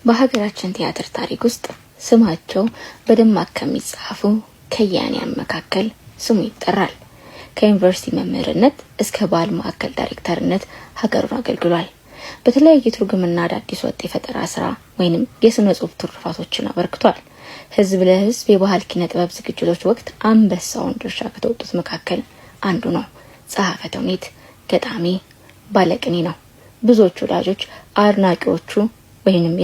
በሀገራችን ቲያትር ታሪክ ውስጥ ስማቸው በደማቅ ከሚጻፉ ከያንያን መካከል ስሙ ይጠራል። ከዩኒቨርሲቲ መምህርነት እስከ ባህል ማዕከል ዳይሬክተርነት ሀገሩን አገልግሏል። በተለያዩ ትርጉምና አዳዲስ ወጥ የፈጠራ ስራ ወይንም የስነ ጽሁፍ ትሩፋቶችን አበርክቷል። ህዝብ ለህዝብ የባህል ኪነ ጥበብ ዝግጅቶች ወቅት አንበሳውን ድርሻ ከተወጡት መካከል አንዱ ነው። ጸሐፈ ተውኔት፣ ገጣሚ፣ ባለቅኔ ነው። ብዙዎቹ ወዳጆች አድናቂዎቹ ወይንም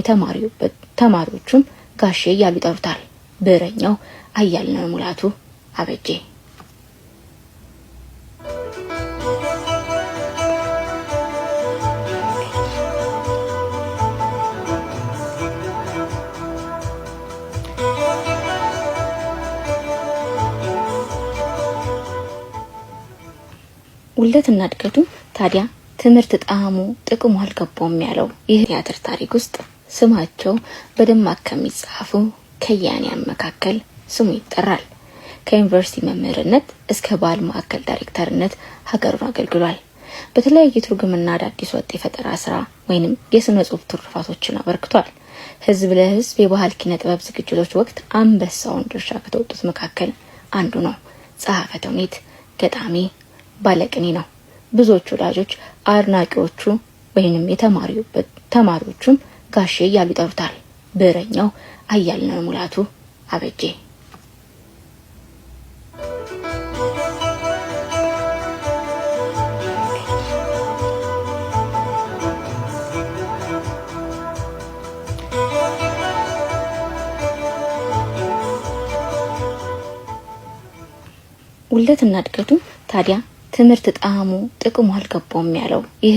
ተማሪዎቹም ጋሼ እያሉ ይጠሩታል። ብዕረኛው አያልነው ሙላቱ አበጄ። ውልደትና እድገቱ ታዲያ ትምህርት ጣዕሙ ጥቅሙ አልገባውም ያለው ይህ ቲያትር ታሪክ ውስጥ ስማቸው በደማቅ ከሚጻፉ ከያንያን መካከል ስሙ ይጠራል። ከዩኒቨርሲቲ መምህርነት እስከ ባህል ማዕከል ዳይሬክተርነት ሀገሩን አገልግሏል። በተለያዩ ትርጉምና አዳዲስ ወጥ የፈጠራ ስራ ወይንም የስነ ጽሁፍ ትሩፋቶችን አበርክቷል። ህዝብ ለህዝብ የባህል ኪነ ጥበብ ዝግጅቶች ወቅት አንበሳውን ድርሻ ከተወጡት መካከል አንዱ ነው። ጸሐፈ ተውኔት፣ ገጣሚ፣ ባለቅኔ ነው። ብዙዎቹ ወዳጆች አድናቂዎቹ ወይንም ተማሪዎቹም ጋሼ እያሉ ይጠሩታል። ብዕረኛው አያልነው ሙላቱ አበጄ። ውልደትና እድገቱ ታዲያ ትምህርት ጣዕሙ ጥቅሙ አልገባውም ያለው ይህ